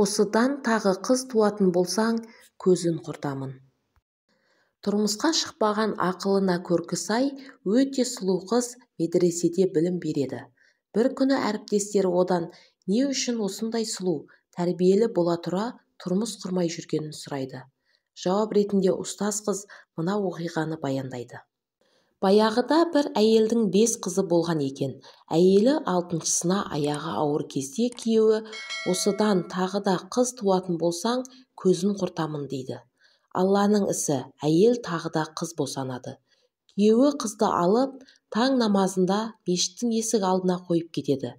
Осыдан тағы қыз туатын болсаң, көзін құртамын. Тұрмысқа шықпаған, ақылына көркі сай, өте сұлу қыз медреседе білім береді. Бір күні әріптестері одан не үшін осындай сұлу, тәрбиелі бола тұра тұрмыс құрмай жүргенін сұрайды. Жауап ретінде ұстаз қыз мына оқиғаны баяндайды. Баяғыда бір әйелдің 5 қызы болған екен. Әйелі алтыншысына аяғы ауыр кезде күйеуі осыдан тағы да қыз туатын болсаң, көзін құртамын дейді. Алланың ісі, әйел тағы да қыз босанады. Күйеуі қызды алып, таң намазында мешіттің есік алдына қойып кетеді.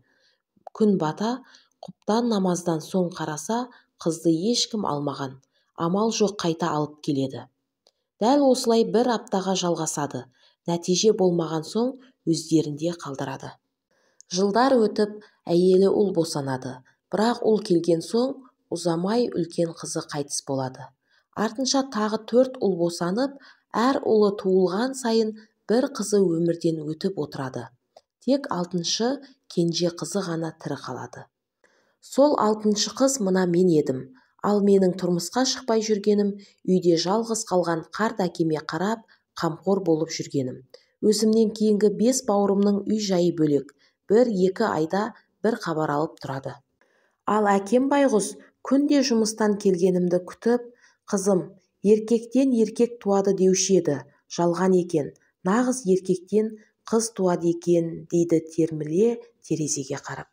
Күн бата, құптан намаздан соң қараса, қызды ешкім алмаған. Амал жоқ, қайта алып келеді. Дәл осылай бір аптаға жалғасады. Нәтиже болмаған соң өздерінде қалдырады. Жылдар өтіп, әйелі ұл босанады. Бірақ ұл келген соң ұзамай үлкен қызы қайтыс болады. Артынша тағы 4 ұл босанып, әр ұлы туылған сайын бір қызы өмірден өтіп отырады. Тек 6-шы кенже қызы ғана тірі қалады. Сол 6-шы қыз мына мен едім. Ал менің тұрмысқа шықпай жүргенім, үйде жалғыз қалған қарт әкеме қарап, қамқор болып жүргенім. Өзімнен кейінгі 5 бауырымның үй жайы бөлек, 1-2 айда бір хабар алып тұрады. Ал әкем байғұс күнде жұмыстан келгенімді күтіп, қызым, еркектен еркек туады деуші еді, жалған екен, нағыз еркектен қыз туады екен, дейді терміле терезеге қарап.